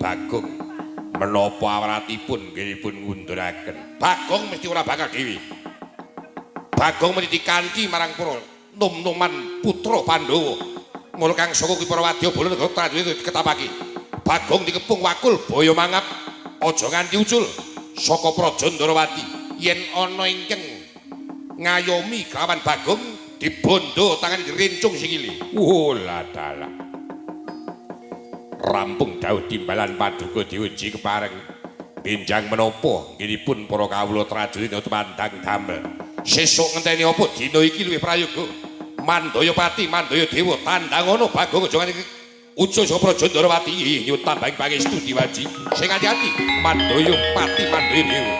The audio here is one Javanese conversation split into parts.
Bagong menapa awratipun nggihipun ngunduraken. Bagong mesti ora bakal dhewe. Bagong mesti dikanthi marang para nom-noman putra Pandhawa. Mula kang saka ki para wadya bala negara prajurit diketapake. Bagong dikepung wakul baya mangap aja nganti ucul saka Praja Ndarawati. Yen ana ingkang ngayomi kelawan Bagong dibondo tangane direncung sikile. Oh ladalah. Rampung dawuh timbalan paduka diuji kepareng. Benjang menapa nggihipun para kawula prajurit tumandang damel. Sesuk ngenteni apa dina iki luwih prayoga. Mandaya Pati, Mandaya Dewa tandang ana Bagong aja nganti ucul saka Praja Ndarawati. Nyuwun tambahing pangestu diwaji. Sing ati-ati Mandaya Pati, Mandaya Dewa.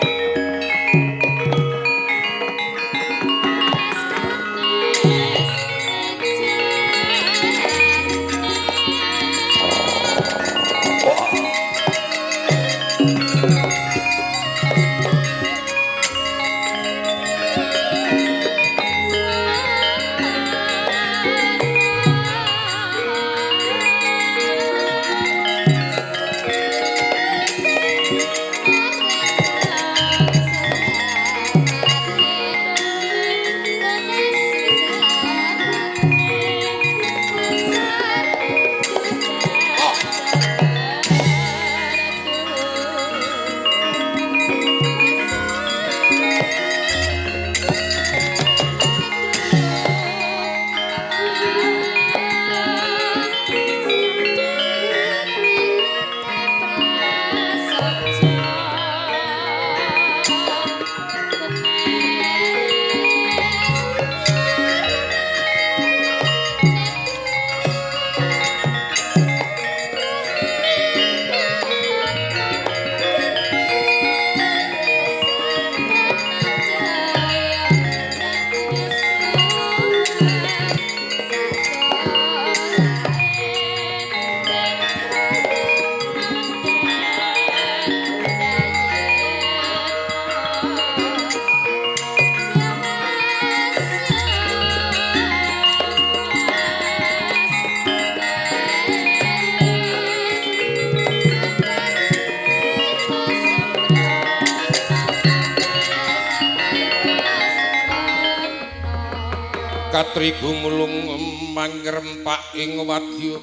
Katri gumulung mangrempak ing wadya,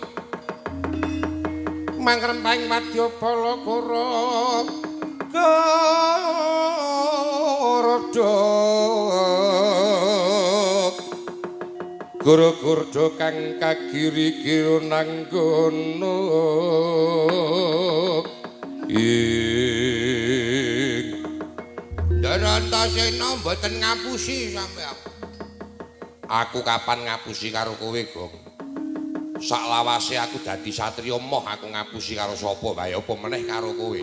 mangrempak ing wadya balakara garda guru-gurda kang kagiri-giri nanggono ing Ndarantasena mboten ngapusi sampeyan. Aku kapan ngapusi karo kowe, Gong? Saklawase aku dadi satriya moh aku ngapusi karo sapa wae apa meneh karo kowe.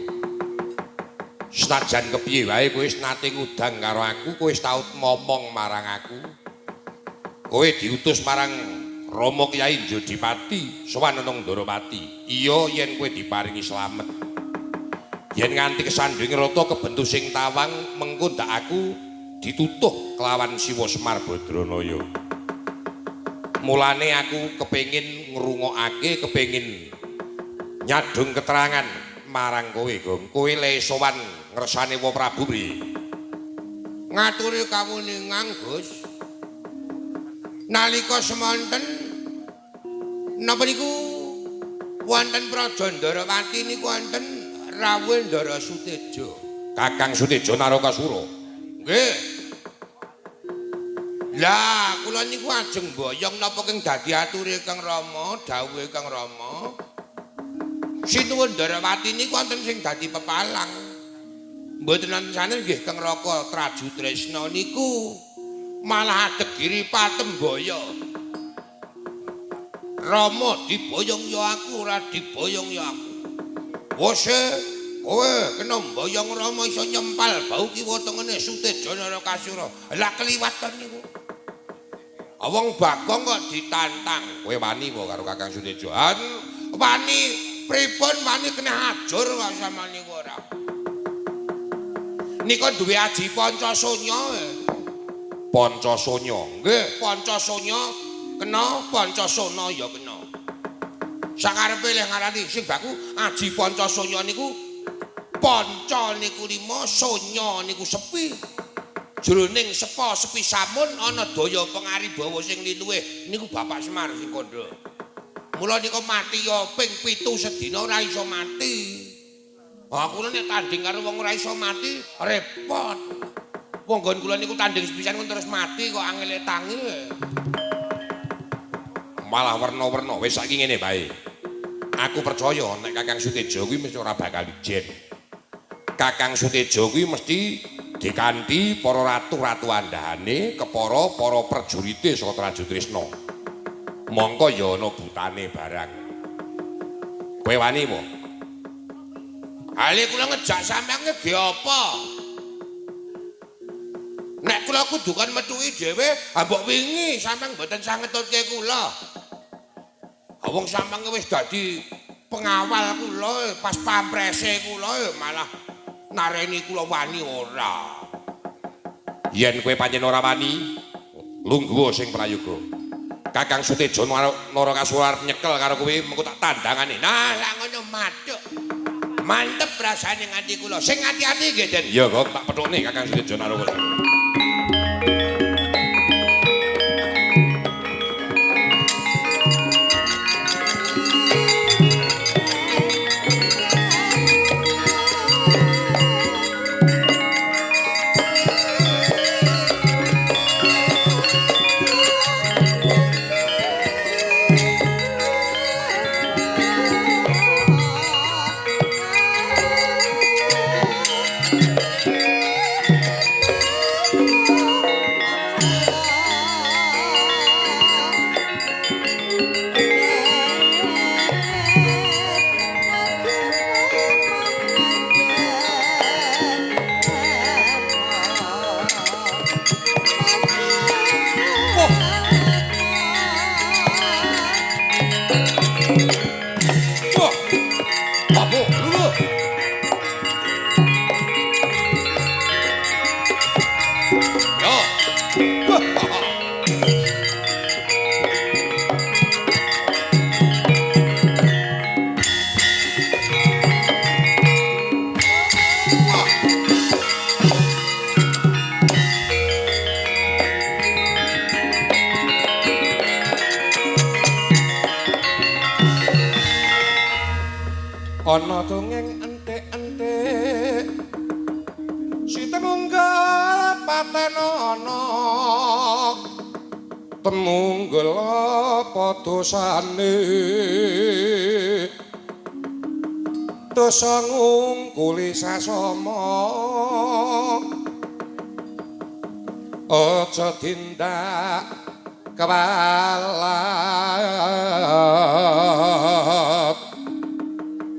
Senajan kepiye wae kowe wis nate ngudang karo aku, kowe wis tau momong marang aku. Kowe diutus marang Rama Kyai Jodipati sowan ana Ndarawati. Iya yen kowe diparingi slamet. Yen nganti kesandhinge rata kebentu sing tawang mengko ndak aku ditutuh kelawan Siwa Semar Badranaya. Mulane aku kepengin ngrungokake, kepengin nyadhung keterangan marang kowe, Gong. Kowe le sowan ngersane Wa Prabu priye? Ngaturi kawuningan, Gus. Nalika semonten napa niku wonten Praja Ndarawati niku wonten rawuh Ndara Suteja. Kakang Suteja Narakasura. Nggih. Lah, kula niku ajeng mboyong napa keng dadi ature Kang Rama, dawuhe Kang Rama. Sinuwun Ndarawati niku wonten sing dadi pepalang. Mboten wonten sanes nggih Kang Raka Traju Tresna niku malah adeg giri patembaya. Rama diboyong ya aku, ora diboyong ya aku. Wose kowe kena mboyong Rama iso nyempal bau kiwa tengene Suteja Narakasura. Lah kliwatan niku. Wong Bagong kok ditantang. Kowe wani apa karo Kakang Suteja? Wani pripun wani kena ajur kok sama niku ora. Nika duwe aji Pancasunya. Pancasunya. Nggih, Pancasunya kena, Pancasana ya kena. Sakarepe leh ngarani sing baku aji panca sunya niku panca niku lima, sunya niku sepi. Jroning sepa sepi samun ana daya pengaribawa sing liluwih niku Bapak Semar sing kandha. Mula nika mati ya ping 7 sedina ora iso mati. Aku nek tanding karo wong ora iso mati repot. Wong nggon kula niku tanding sepisan terus mati kok angele tangi. Malah werna-werna. Wis saiki ngene bae. Aku percaya nek Kakang Sutejo kuwi mesti ora bakal ijen. Kakang Sutejo kuwi mesti dikanthi para ratu-ratu andhahane kepara para prajurite saka Trajutrisna. Mongko ya ana butane barang. Kowe wani po? Hale kula ngejak sampeyan ge apa? Nek kula kudu kon metuki dhewe, ha mbok wingi sampeyan mboten sah ngetutke kula. Ha wong sampeyan wis dadi pengawal kula, pas pamprese kula malah nareni kula wani ora. Yen kowe pancen ora wani, lungguh sing prayoga. Kakang Sutejo Narakasura arep nyekel karo kowe, mengko tak tandangane. Nah, lak ngono mathuk. Mantep rasane ngati kula. Sing ati-ati nggih, Den. Iya, kok tak pethukne Kakang Sutejo Narakasura. Ana dongeng entik-entik si tenunggal paten ana tenunggel apa dosane dosa ngungkuli sasama aja tindak kewalat.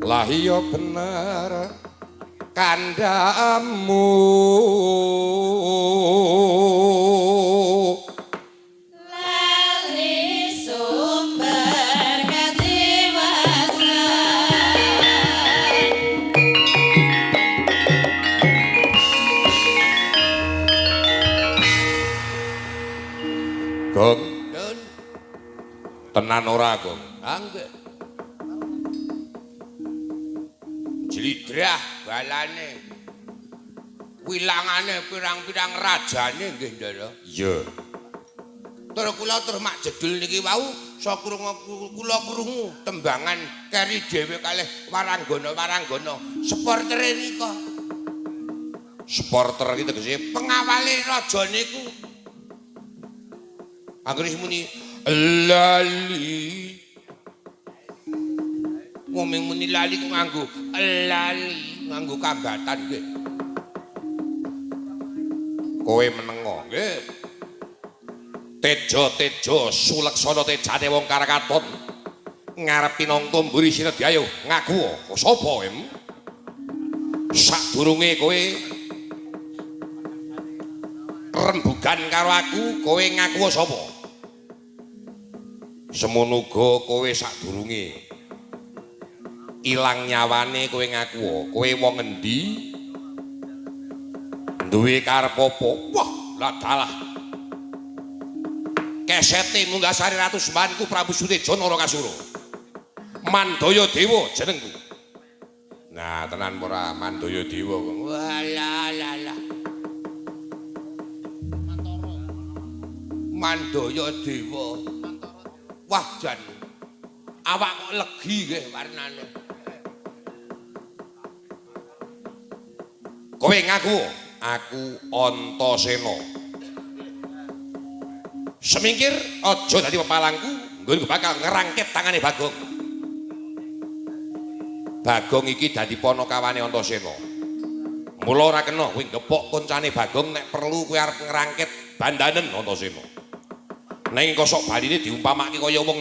Lah iya bener kandhamu. Lali sumber katiwasan. Gong, tenan ora, Gong? Ha nggih. Jlidrah balane. Wilangane pirang-pirang rajane nggih, Ndara. Iya. Tur kula tur mak jedul niki wau saka krungu kula krungu tembangan keri dhewe kalih waranggana-waranggana supportere nika. Supporter iki tegese pengawale raja niku. Anggere muni lali. Wong muni lali ku nganggo lali, nganggo kambatan nggih. Kowe menengo nggih. Tejo-tejo suleksana tejane wong karakaton ngarep pinangka mburi sinedya ayo ngaku sapa em? Sadurunge kowe rembugan karo aku, kowe ngaku sapa? Semono uga kowe sadurunge ilang nyawane kowe ngaku, kowe wong endi? Duwe karep apa? Wah, lah dalah. Kesete munggah sari Ratu Sembanku Prabu Sutejo Narakasura. Mandaya Dewa jenengku. Nah, tenan ora Mandaya Dewa. Walah lah lah. Mandaya Dewa. Wah jan. Awak kok legi nggih warnane. Kowe ngaku aku Antasena. Semingkir aja dadi pepalangku, nggon bakal ngerangkit tangane Bagong. Bagong iki dadi panakawane Antasena. Mula ora kena kowe gepok koncane Bagong nek perlu kowe arep ngerangkit bandanen Antasena. Nanging kosok baline diumpamake kaya wong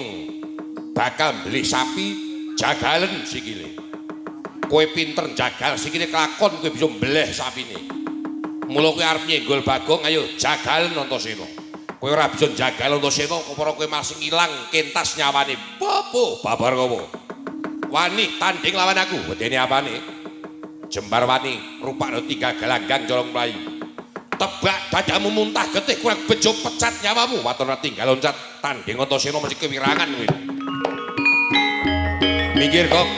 bakal mbelih sapi jagalen sikile. Kowe pinter jagal sikile kelakon kowe bisa mbeleh sapine. Mula kowe arep nyenggol Bagong ayo jagalen Antasena. Kowe ora bisa jagal Antasena kepara kowe masih ngilang kentas nyawane. Popo babar kowe. Wani tanding lawan aku, wedene apane? Jembar wani, rupakno tiga gelanggang colong mlayu. Tebak dadamu muntah getih kurang bejo pecat nyawamu, waton tinggal loncat tanding Antasena mesti kewirangan kowe. Minggir kok.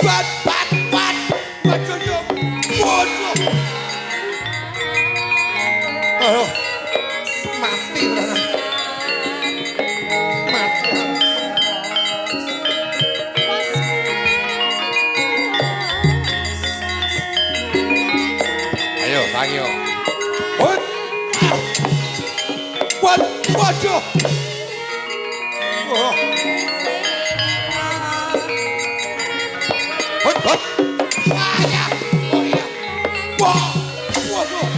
Bat bat bat. Waduh yo. Waduh. Aduh. Mati ora. Mati. Ayo, tangi yo. Hut. Wat, waduh. Oh. Hut, hut. Wah, ya. Oh iya. Wah. Waduh.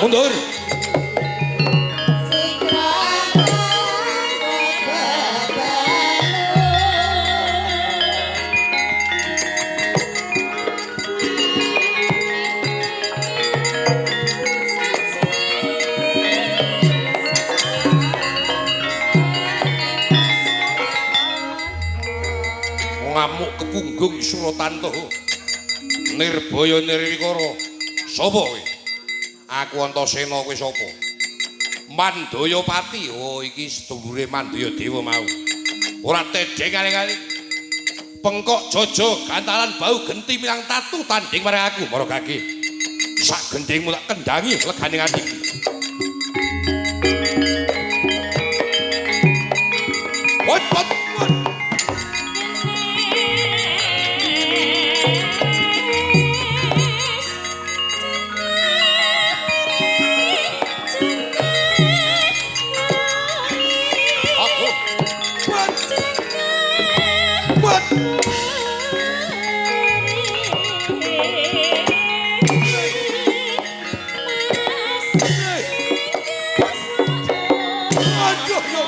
Mundur. Ngamuk kepunggung Suratanta. Nirbaya nirwikara. Sapa kowe? Aku Antasena, kowe sapa? Mandayapati. Oh, iki sedulure Mandaya Dewa mau. Ora tedheng kali-kali. Pengkok jojo gantalan bau genti milang tatu tanding marang aku mara kaki. Sak gendingmu tak kendangi legane atiku. Wot wot wot. Aku. Wat. Wat. Aduh yo.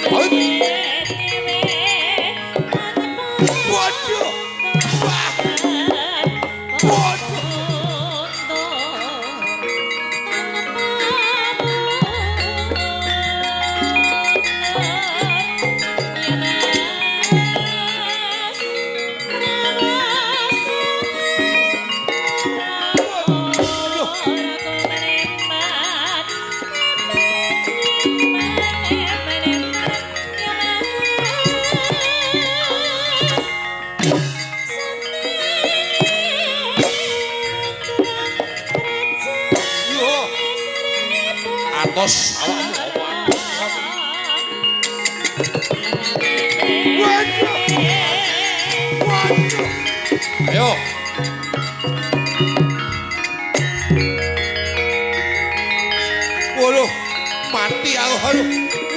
Hut. Waduh. Wah. Waduh. Yo. Atos awakmu apa? Waduh. Waduh. Ayo. Waduh, mati aku aduh.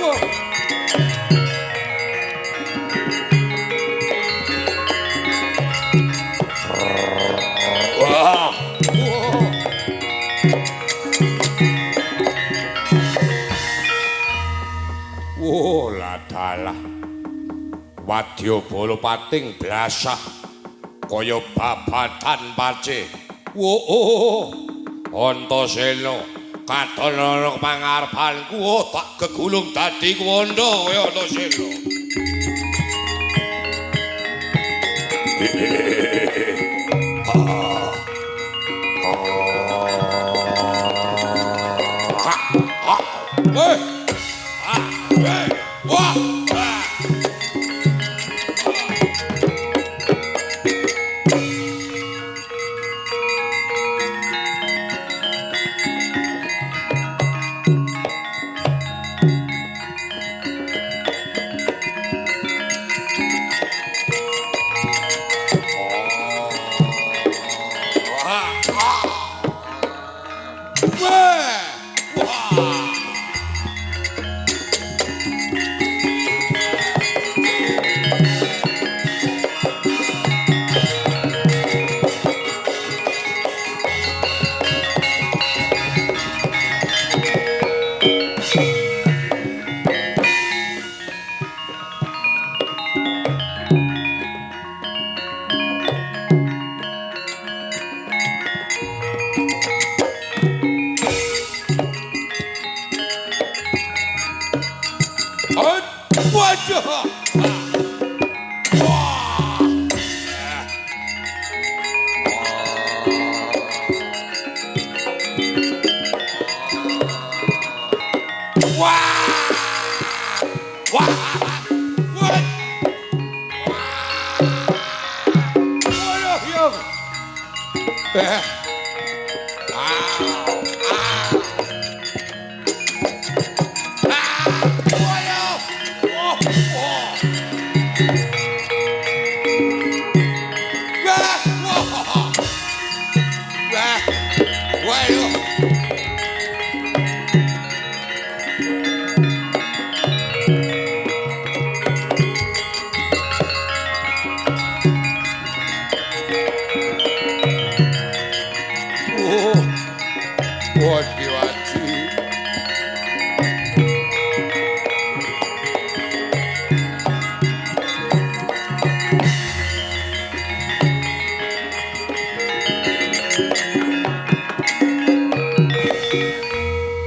Wah. Wah. Wah. Oh, ladalah. Wadya bala pating blasah kaya babatan pace. Wo oh, Antasena katon ana pangarepanku, oh, tak gegulung dadi kuwanda kaya Antasena. Eh. Ah, eh, wah. Ah. Wah. Wah. Waduh. Wah. Wah. Wah. Wah. Waduh, yo.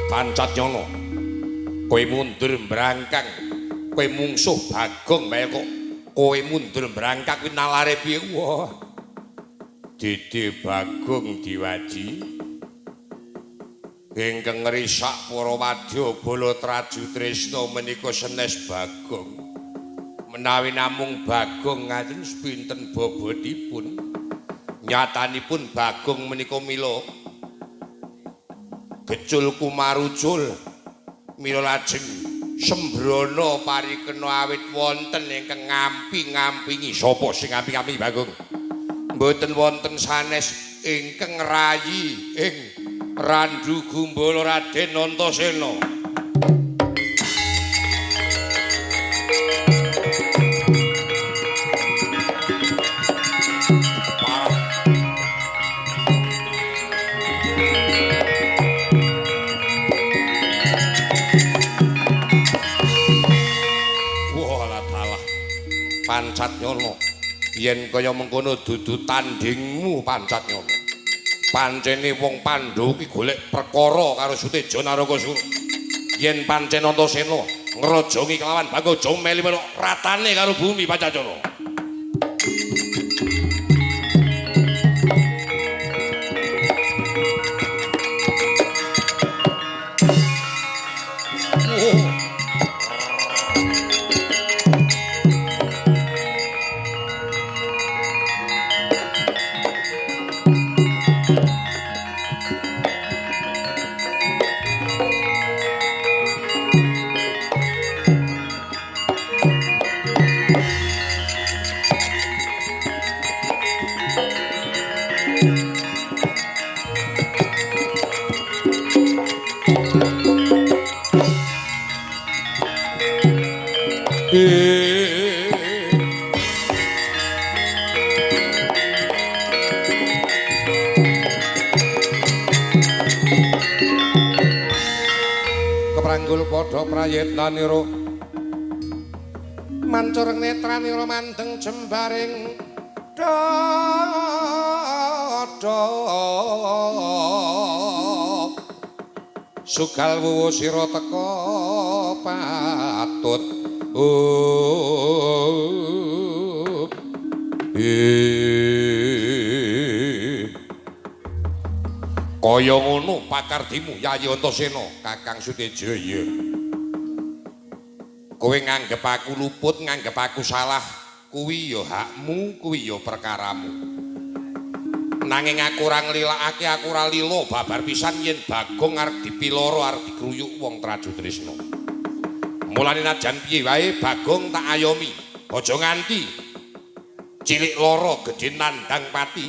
Pancat nyono, kowe mundur mbrangkang, kowe mungsuh Bagong bae kok kowe mundur mbrangkang kuwi nalare piye? Wah, Dede Bagong diwaji ingkang ngrisak para wadya bala Traju Tresna menika senes Bagong. Menawi namung Bagong ngaten pinten bobotipun, nyatanipun Bagong menika mila gecul kumarucul mila lajeng sembrana parikena awit wonten ingkang ngampi-ngampingi. Sapa sing ngampi-ngampi Bagong? Mboten wonten sanes ingkang rayi ing Randu Gumbala Raden Antasena. Pancat nyono, yen kaya mengkono dudu tandingmu Pancat nyono. Pancene wong Pandhawa ki golek perkara karo Suteja Narakasura. Yen pancen Antasena ngrajangi kelawan Bagong aja melu-melu ratane karo bumi Pancat nyono. Keprangkul padha prayitnanira mancur netranira mandeng jembaring dada sugal wuwu sira teka patut. Kaya ngono pakardimu Yayi Antasena Kakang Suteja. Iya, kowe nganggep aku luput, nganggep aku salah, kuwi ya hakmu, kuwi ya perkaramu. Nanging aku ora nglilakake, aku ora lila babar pisan yen Bagong arep dipiloro, arep dikruyuk wong Traju Tresna. Mulane najan piye wae Bagong tak ayomi, aja nganti cilik lara gedhe nandhang pati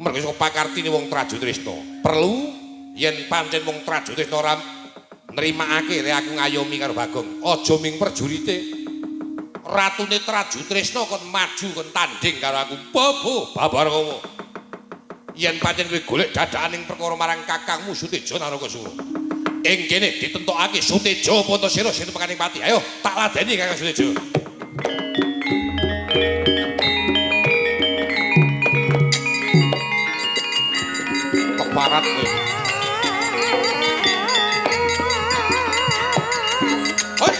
mergo saka pakartine wong Traju Tresna. Perlu yen pancen wong Traju Tresna ora nrimakake rek aku ngayomi karo Bagong, aja ming prajurite, ratune Traju Tresna kon maju kon tanding karo aku. Bobo babar kowe. Yen pancen kowe golek dadakaning perkara marang kakangmu Suteja Narakasura, ing kene ditentokake Suteja apa Antasena sing tumekaning pati. Ayo tak ladeni Kakang Suteja. Keparat kowe. Hoi.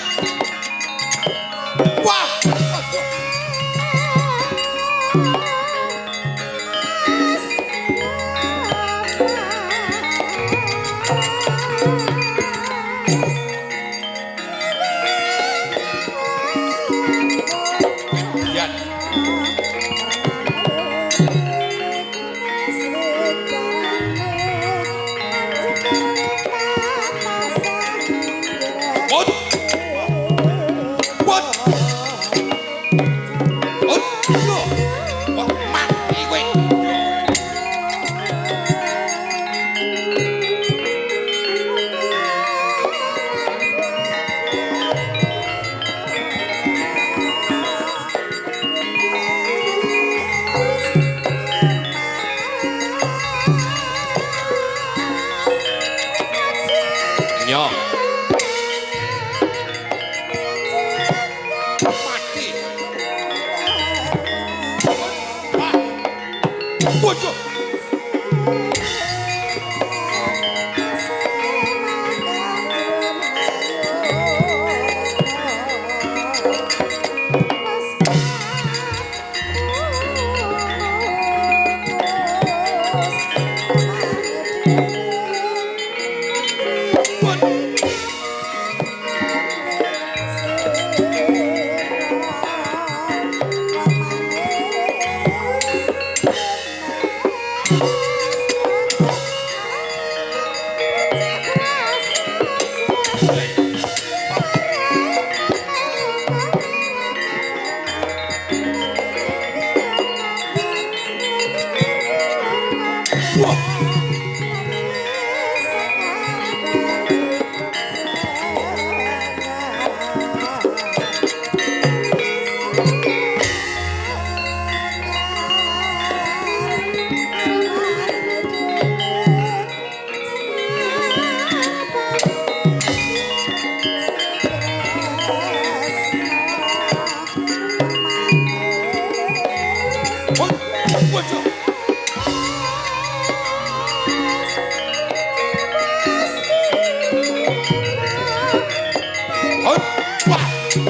Hut.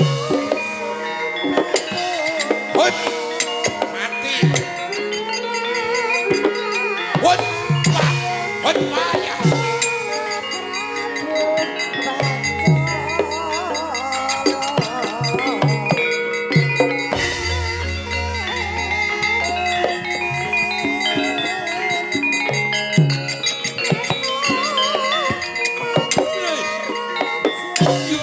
Mati. Hut. Wah. Hut. Wah, ya. Yo.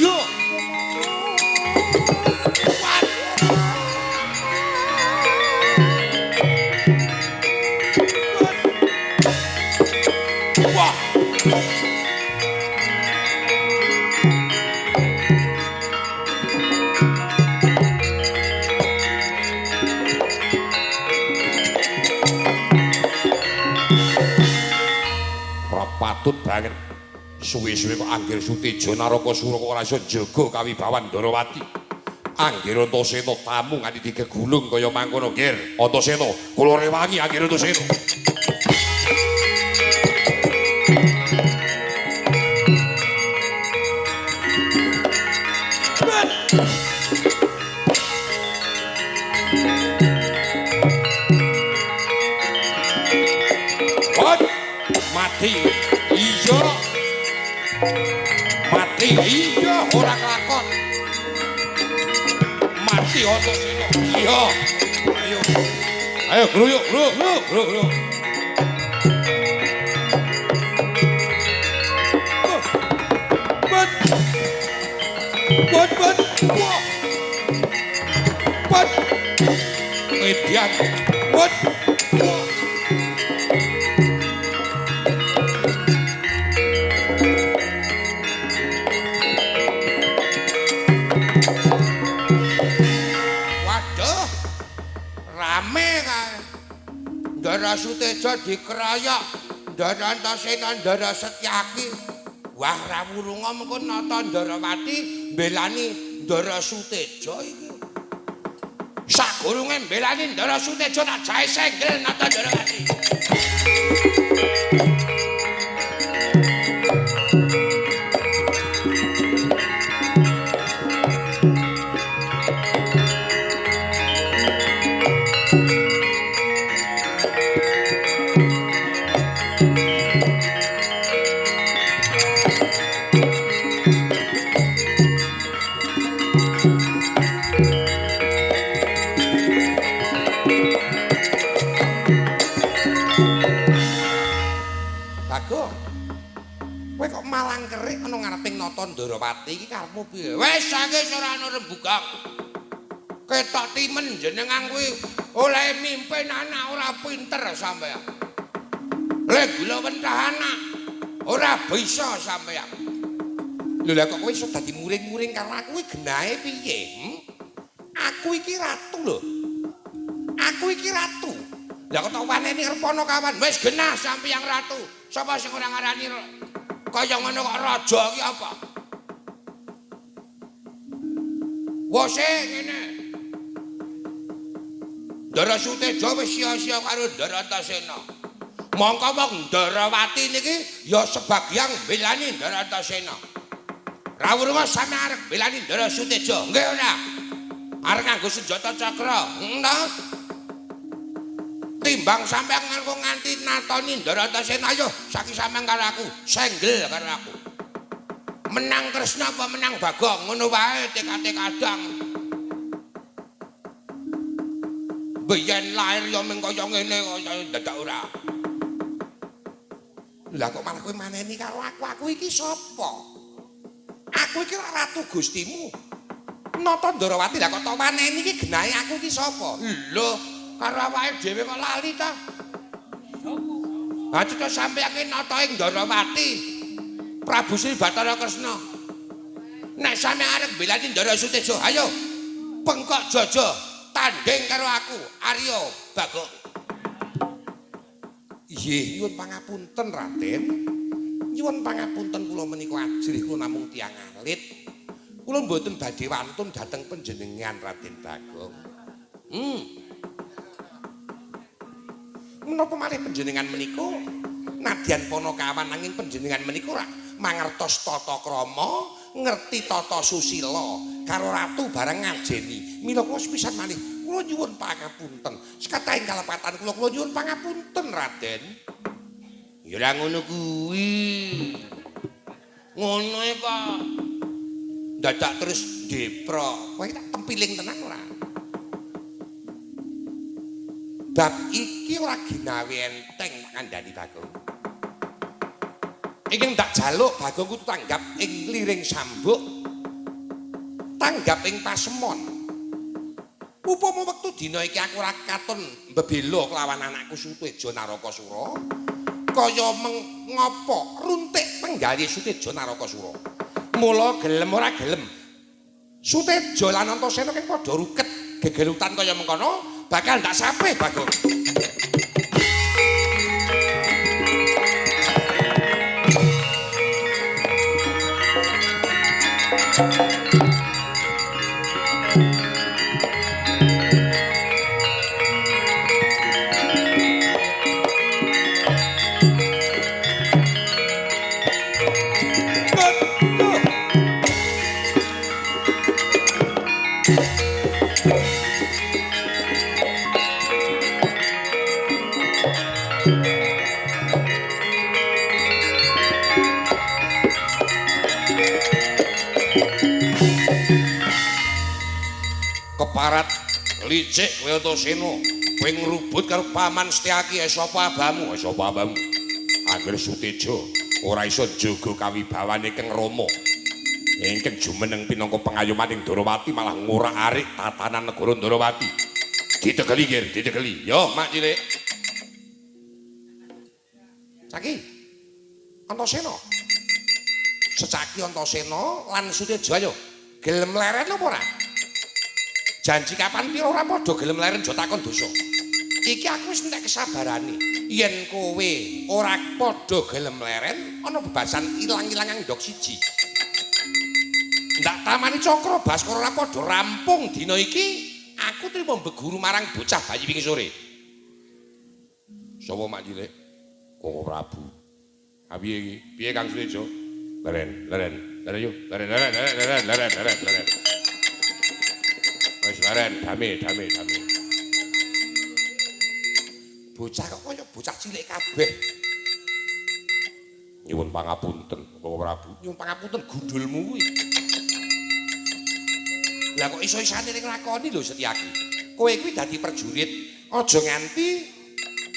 Yo. Wat. Wah. Ora patut banget. Suwe-suwe kok Anggir Suteja Narakasura kok ora iso njaga kawibawan Ndarawati. Anggir Antasena tamu nganti digegulung kaya mangkono, Nggir. Antasena, kula rewangi Anggir Antasena. What? Mati. Iya. Mati iya ora kelakon. Mati Antasena. Iya. Ayo. Ayo gluyuk, gluyuk, gluyuk, gluyuk. Bat. Bat, bat. Wah. Bat. Edian. Bat. Wah. Waduh. Rame kae. Ndara Suteja dikeroyok, Ndara Antasena, Ndara Setyaki. Wah, ra wurunga mengko nata Ndarawati mbelani Ndara Suteja iki. Sagurunge mbelani Ndara Suteja tak jahe senggel nata Ndarawati. Bagong. Kowe kok malang kerik ana ngareping nata Ndarawati iki karepmu piye? Wis saiki ora ana rembugan. Ketok timen jenengan kuwi oleh mimpin anak ora pinter sampeyan. Le gula wentah anak ora bisa sampeyan. Lho lah kok kowe iso dadi muring-muring karo aku iki genahe piye? Hmm? Aku iki ratu lho. Aku iki ratu. Lah kok tak waneni Repana kawan? Wis genah sampeyan ratu. Sapa sing ora ngarani kaya ngono kok raja iki apa? Wose ngene. Ndara Suteja wis sia-sia karo Ndara Antasena. Mongko wong Ndarawati niki ya sebagian mbelani Ndara Antasena. Ra wurunga sampe arep mbelani Ndara Suteja. Nggih ora? Arep nganggo senjata cakra. Entah. Timbang sampeyan nganggo nganti natoni Ndara Antasena, ayo saiki sampeyan karo aku, senggel karo aku. Menang Kresna apa menang Bagong, ngono wae tekate kadang. Biyen lahir ya mung kaya ngene kaya dadak ora. Lah kok malah kowe maneni karo aku? Aku iki sapa? Aku iki ratu Gustimu. Nata Ndarawati lah kok tok maneni iki genahe aku iki sapa? Lho, karo awake dhewe kok lali ta? Ha cetha sampeyan ki nata ing Ndarawati. Prabu Sri Bathara Kresna. Nek sampeyan arep mbelani Ndara Suteja, ayo pengkok jaja tanding karo aku, Arya Bagong. Nggih, nyuwun pangapunten Raden. Nyuwun pangapunten kula menika ajrih kula namung tiyang alit. Kula mboten badhe wantun dhateng panjenengan Raden Bagong. Menapa malih panjenengan menika Nadyan panakawan nanging panjenengan menika ora mangertos tata krama, ngerti tata susila karo ratu bareng ngajeni. Mila kula sepisan malih kula nyuwun pangapunten. Sekathahing kalepatan kula kula nyuwun pangapunten Raden. Ya ora ngono kuwi. Ngono e kok. Dadak terus deprok. Kowe tak tempiling tenan ora? Bab iki ora ginawe enteng tak kandhani Bagong. Ingkang tak jaluk Bagong kudu tanggap ing liring sambuk. Tanggap ing pasemon. Upama wektu dina iki aku ora katon mbebela kelawan anakku Suteja Narakasura, kaya ngopo runtik penggalih Suteja Narakasura. Mula gelem ora gelem Suteja lan Antasena keng padha ruket gegelutan kaya mengkono bakal ndak sapih Bagong. Keparat licik kowe Antasena, kowe ngrubut karo paman Setyaki, sapa abamu? Sapa abamu? Angger Suteja ora iso njaga kawibawane Kang Rama. Ingkang jumeneng pinangka pengayomaning Ndorowati malah ngorak-arik tatanan negara Ndorowati. Ditegeli, Gir, ditegeli. Yo, Mak cilik. Caki. Antasena. Secaki Antasena lan Suteja ayo gelem leren apa ora? Janji kapan pira ora padha gelem leren aja takon dosa. Iki aku wis entek kesabarane. Yen kowe ora padha gelem leren, ana bebasan ilang-ilangan ndok siji. Ndak tamani Cakra Baskara ora padha rampung dina iki, aku trimo mbeguru marang bocah bayi wingi sore. Sapa Mak cilik? Koko Prabu. Ha piye iki? Piye Kang Suteja? Leren, leren, leren yo, leren, leren, leren, leren, leren, leren. Wis leren, dame, dame, dame. Bocah kok kaya bocah cilik kabeh. Nyuwun pangapunten, Bapak Prabu. Nyuwun pangapunten gundulmu kuwi. Lah kok iso-isane ning nglakoni lho Setyaki. Kowe kuwi dadi prajurit, aja nganti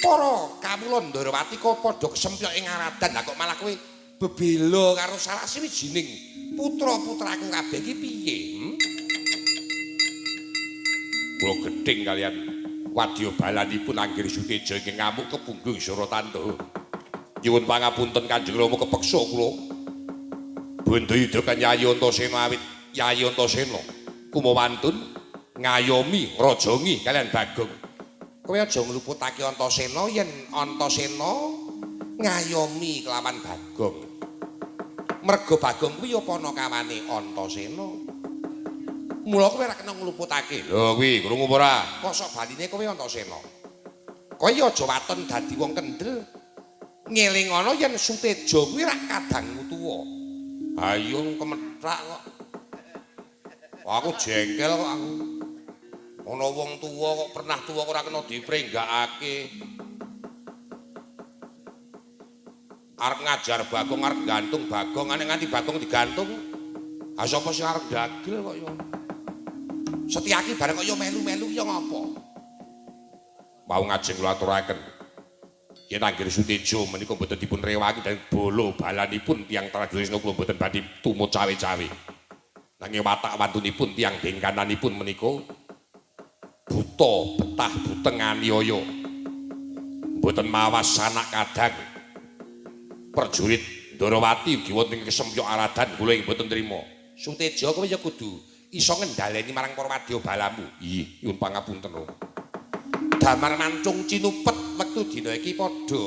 para kawula Ndorowati kok padha kesempyok ing aradan. Lah kok malah kowe bebela karo salah sawijining putra-putraku kabeh iki piye? Kula gething kalian wadya balanipun Anggir Suteja ingkang ngamuk kepunggung Suratandaha. Nyuwun pangapunten Kanjeng Rama kepeksa kula. Bandayuda kan Yayi Antasena awit Yayi Antasena kumawantun ngayomi rajangi kalian Bagong. Kowe aja ngluputake Antasena yen Antasena ngayomi kelawan Bagong. Merga Bagong kuwi ya panakawane Antasena. Mula kowe ora kena ngluputake. Lho kuwi krungu apa ora? Kosok baline kowe Antasena. Kowe aja waton dadi wong kendel. Ngelingono yen Suteja kuwi rak kadangmu tuwa. Ayo kemethak kok. Aku jengkel kok aku. Ana wong tuwa kok pernah tuwa kok ora kena diprenggakake. Arep ngajar Bagong, arep gantung Bagong, ane nganti Bagong digantung. Ha sapa sing arep dagel kok ya. Setyaki bareng kok ya melu-melu ya ngapa? Mau ngajeng kula aturaken. Yen Anggir Suteja menika mboten dipun rewangi dan bolo balanipun tiyang Tradresna kula mboten badhe tumut cawe-cawe. Nanging watak wantunipun tiyang bengkananipun menika buta betah buteng aniaya. Mboten mawas sanak kadang. Prajurit Ndorowati ugi wonten ing kesempyok aradan kula ing mboten trima. Suteja kowe ya kudu iso ngendhaleni marang para wadya balamu. Iya, nyuwun pangapunten. Damar mancung cinupet wektu dina iki padha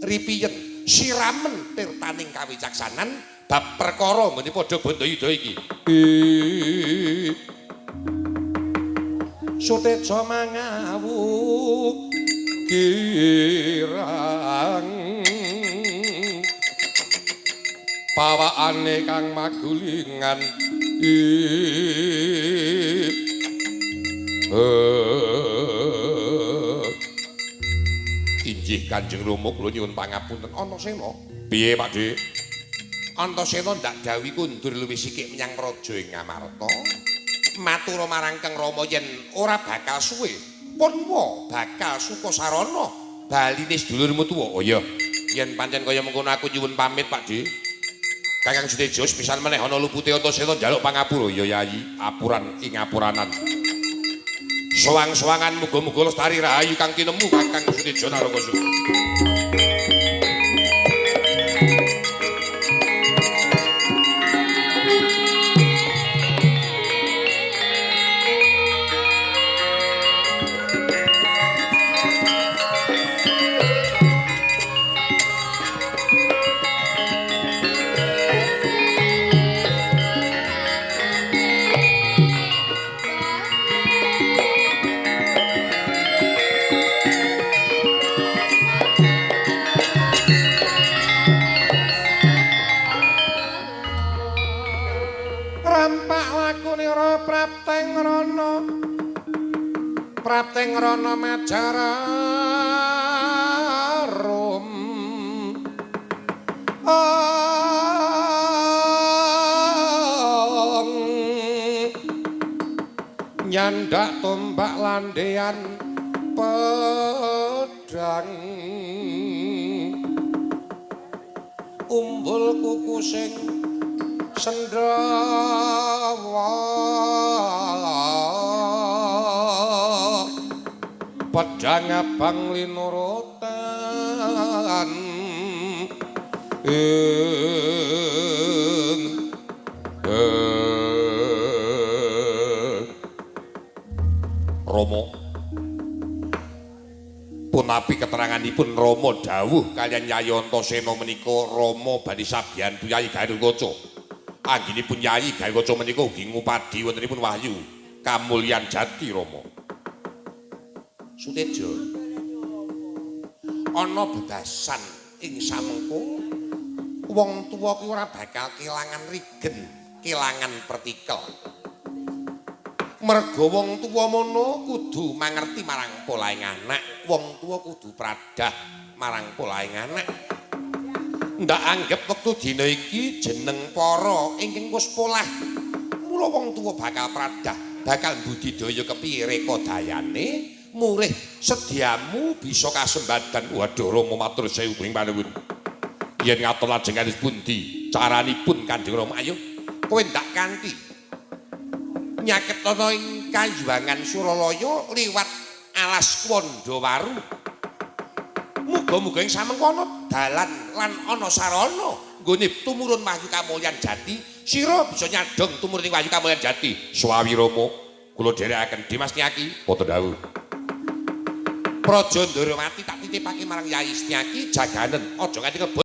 ripiyen siramen tirtaning kawicaksanan bab perkara nggone padha bandayuda iki. Suteja mangawu girang. Pawakane kang magulingan. Injih Kanjeng Rama kula nyuwun pangapunten. Antasena. Piye Pak Dik? Antasena ndak dawuhi kundur luwih sikik menyang praja ing Ngamarta. Matur marang Kang Rama yen ora bakal suwe, punwa bakal suka sarana baline sedulurmu tuwa. Oh iya, yen pancen kaya mengkono aku nyuwun pamit Pak Dik. Kakang Sutejo pisan meneh ana lupute Antasena njaluk pangapura. Ya Yayi, apuran ing apuranan. Sowang-sowangan muga-muga lestari rahayu kang tinemu Kakang Sutejo Narokasura. Prapteng rana majararum ong nyandak tombak landean pedang umbul kuku sing sendawa pedang abang linurutan Rama punapi keteranganipun Rama dawuh kaliyan Yayi Antasena menika Rama badhe sabiyantu Yayi Garukaca. Anggenipun Yayi Garukaca menika ugi ngupadi wontenipun wahyu kamulyan jati Rama. Sutejo, ana bebasan ing samengko wong tuwa kuwi ora bakal kelangan rigen, kelangan pertikel. Merga wong tuwa mono kudu mangerti marang polahing anak, wong tuwa kudu pradah marang polahing anak. Ndak anggep wektu dina iki jeneng para ingkang wis polah. Mula wong tuwa bakal pradah, bakal budidaya kepiye reka dayane. Murih sediamu bisa kasembadan. Waduh Rama matur sewu ing panuwun. Yen ngatur lajeng kados pundi caranipun Kanjeng Rama? Ayo kowe ndak kanthi nyaket ana ing kayuwangan Suralaya liwat alas Wandawaru. Muga-muga ing samengkono dalan lan ana sarana nggone tumurun wahyu kamulyan jati, sira bisa nyadong tumurun ing wahyu kamulyan jati. Suwawi Rama, kula dherekaken Dimas Nyaki wonten dawuh. Praja Ndorowati tak titipake marang Yayi Setyaki jaganen aja nganti kebon.